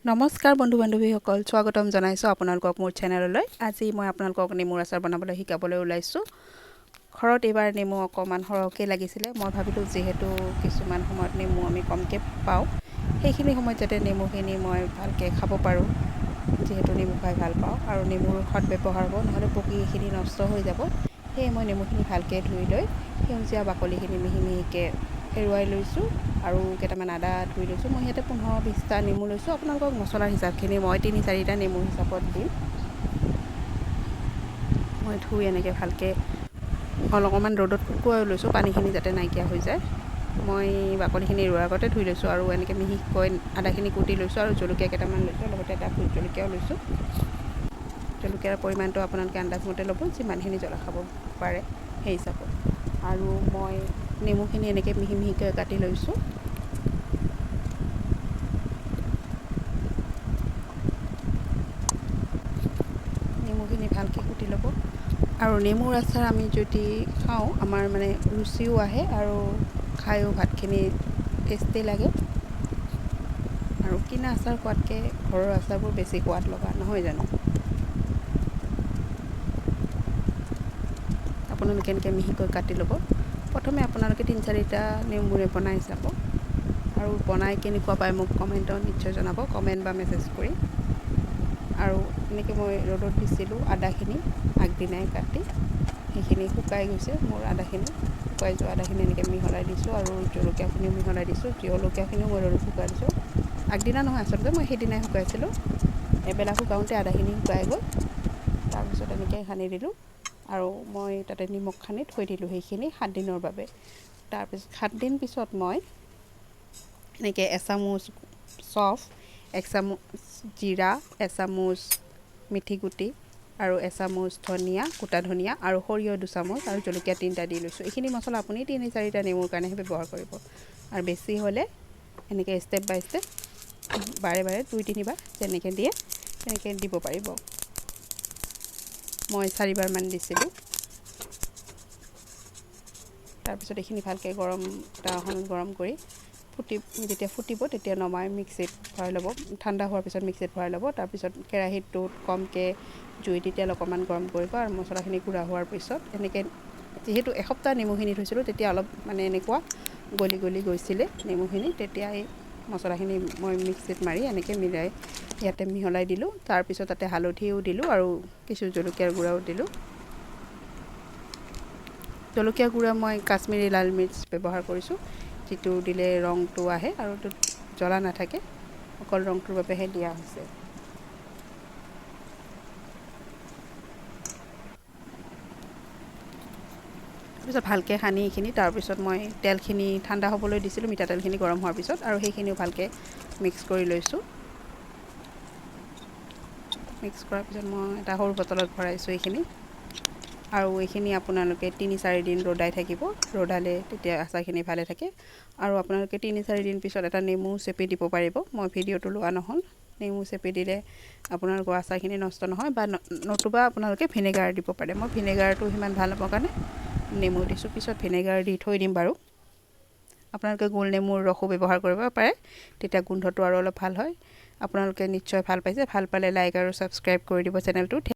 নমস্কাৰ বন্ধু বান্ধৱীসকল, স্বাগতম জনাইছোঁ আপোনালোকক মোৰ চেনেললৈ। আজি মই আপোনালোকক নেমুৰ আচাৰ বনাবলৈ শিকাবলৈ ওলাইছোঁ। ঘৰত এইবাৰ নেমু অকণমান সৰহকৈ লাগিছিলে। মই ভাবিলোঁ, যিহেতু কিছুমান সময়ত নেমু আমি কমকৈ পাওঁ, সেইখিনি সময়ত যাতে নেমুখিনি মই ভালকৈ খাব পাৰোঁ, যিহেতু নেমু খাই ভাল পাওঁ আৰু নেমুৰ সদ ব্যৱহাৰ হ'ব, নহ'লে পকি এইখিনি নষ্ট হৈ যাব। সেয়ে মই নেমুখিনি ভালকৈ ধুই লৈ সেউজীয়া বাকলিখিনি মিহি মিহিকৈ এৰুৱাই লৈছোঁ আৰু কেইটামান আদা ধুই লৈছোঁ। মই ইয়াতে 15-20টা নেমু লৈছোঁ। আপোনালোকক মছলাৰ হিচাপখিনি মই 3-4টা নেমুৰ হিচাপত দিম। মই ধুই এনেকৈ ভালকৈ অলপমান ৰ'দত শুকুৱাই লৈছোঁ, পানীখিনি যাতে নাইকিয়া হৈ যায়। মই বাকলিখিনি এৰুৱাৰ আগতে ধুই লৈছোঁ আৰু এনেকৈ মিহিকৈ আদাখিনি কুটি লৈছোঁ আৰু জলকীয়া কেইটামান লৈছোঁ, লগতে এটা ভোট জলকীয়াও লৈছোঁ। জলকীয়াৰ পৰিমাণটো আপোনালোকে আন্দাজমতে ল'ব, যিমানখিনি জ্বলা খাব পাৰে সেই হিচাপত। আৰু মই নেমুখিনি এনেকৈ মিহি মিহিকৈ কাটি লৈছোঁ। নেমুখিনি ভালকৈ কুটি ল'ব। আৰু নেমুৰ আচাৰ আমি যদি খাওঁ, আমাৰ মানে ৰুচিও আহে আৰু খায়ো ভাতখিনি টেষ্টি লাগে। আৰু কিনা আচাৰ খোৱাতকৈ ঘৰৰ আচাৰবোৰ বেছি সোৱাদ লগা নহয় জানো? আপোনালোকে এনেকৈ মিহিকৈ কাটি ল'ব। প্ৰথমে আপোনালোকে 3-4টা নেমুৰে বনাই চাব আৰু বনাই কেনেকুৱা পায় মোক কমেণ্টত নিশ্চয় জনাব, কমেণ্ট বা মেছেজ কৰি। আৰু এনেকৈ মই ৰ'দত দিছিলোঁ আদাখিনি আগদিনাই কাটি, সেইখিনি শুকাই গৈছে। মোৰ আদাখিনি শুকাই যোৱা আদাখিনি এনেকৈ মিহলাই দিছোঁ আৰু জলকীয়াখিনিও মিহলাই দিছোঁ। জলকীয়াখিনিও মই ৰ'দত শুকাই দিছোঁ। আগদিনা নহয়, আচলতে মই সেইদিনাই শুকাইছিলোঁ। এবেলা শুকাওঁতে আদাখিনি শুকাই গ'ল। তাৰপিছত এনেকৈ সানি দিলোঁ আৰু মই তাতে নিমখ সানি থৈ দিলোঁ সেইখিনি 7 দিনৰ বাবে। তাৰপিছত 7 দিন পিছত মই এনেকৈ এচামুচ চফ, এক চামুচ জিৰা, এচামুচ মিঠি গুটি আৰু এচামুচ ধনিয়া, গোটা ধনিয়া আৰু সৰিয়হ 2 চামুচ আৰু জলকীয়া তিনিটা দি লৈছোঁ। এইখিনি মছলা আপুনি 3-4টা নেমুৰ কাৰণেহে ব্যৱহাৰ কৰিব। আৰু বেছি হ'লে এনেকৈ ষ্টেপ বাই ষ্টেপ বাৰে বাৰে দুই তিনিবাৰ যেনেকৈ দিয়ে তেনেকৈ দিব পাৰিব। মই চাৰিবাৰমান দিছিলোঁ। তাৰপিছত এইখিনি ভালকৈ গৰম তাৱাখনত গৰম কৰি ফুটি যেতিয়া ফুটিব, তেতিয়া নমাই মিক্সিত ভৰাই ল'ব। ঠাণ্ডা হোৱাৰ পিছত মিক্সিত ভৰাই ল'ব। তাৰপিছত কেৰাহীটোত কমকৈ জুই দি তেল অকণমান গৰম কৰিব আৰু মছলাখিনি গুড়া হোৱাৰ পিছত এনেকৈ, যিহেতু এসপ্তাহ নেমুখিনি থৈছিলোঁ, তেতিয়া অলপ মানে এনেকুৱা গলি গলি গৈছিলে নেমুখিনি। তেতিয়া এই মছলাখিনি মই মিক্সিত মাৰি এনেকৈ মিলাই ইয়াতে মিহলাই দিলোঁ। তাৰপিছত তাতে হালধিও দিলোঁ আৰু কিছু জলকীয়াৰ গুড়াও দিলোঁ। জলকীয়া গুড়া মই কাশ্মীৰী লাল মিৰ্চ ব্যৱহাৰ কৰিছোঁ, যিটো দিলে ৰংটো আহে আৰু জ্বলা নাথাকে, অকল ৰংটোৰ বাবেহে দিয়া হৈছে। তাৰপিছত ভালকৈ সানি এইখিনি, তাৰপিছত মই তেলখিনি ঠাণ্ডা হ'বলৈ দিছিলোঁ, মিঠাতেলখিনি গৰম হোৱাৰ পিছত, আৰু সেইখিনিও ভালকৈ মিক্স কৰি লৈছোঁ। মিক্স কৰাৰ পিছত মই এটা সৰু বটলত ভৰাইছোঁ এইখিনি। আৰু এইখিনি আপোনালোকে 3-4 দিন ৰ'দাই থাকিব। ৰ'দালে তেতিয়া আচাৰখিনি ভালে থাকে। আৰু আপোনালোকে 3-4 দিন পিছত এটা নেমু চেপি দিব পাৰিব। মই ভিডিঅ'টো লোৱা নহ'ল। নেমু চেপি দিলে আপোনালোকৰ আচাৰখিনি নষ্ট নহয়, বা নতুবা আপোনালোকে ভিনেগাৰ দিব পাৰে। মই ভিনেগাৰটো সিমান ভাল নাপাওঁ কাৰণে নেমু দিছোঁ। পিছত ভিনেগাৰ দি থৈ দিম বাৰু। আপোনালোকে গোল নেমুৰ ৰসো ব্যৱহাৰ কৰিব পাৰে, তেতিয়া গোন্ধটো আৰু অলপ ভাল হয়। আপোনালোকে নিশ্চয় ভাল পাইছে। ভাল পালে লাইক আৰু ছাবস্ক্ৰাইব কৰি দিব চেনেলটো।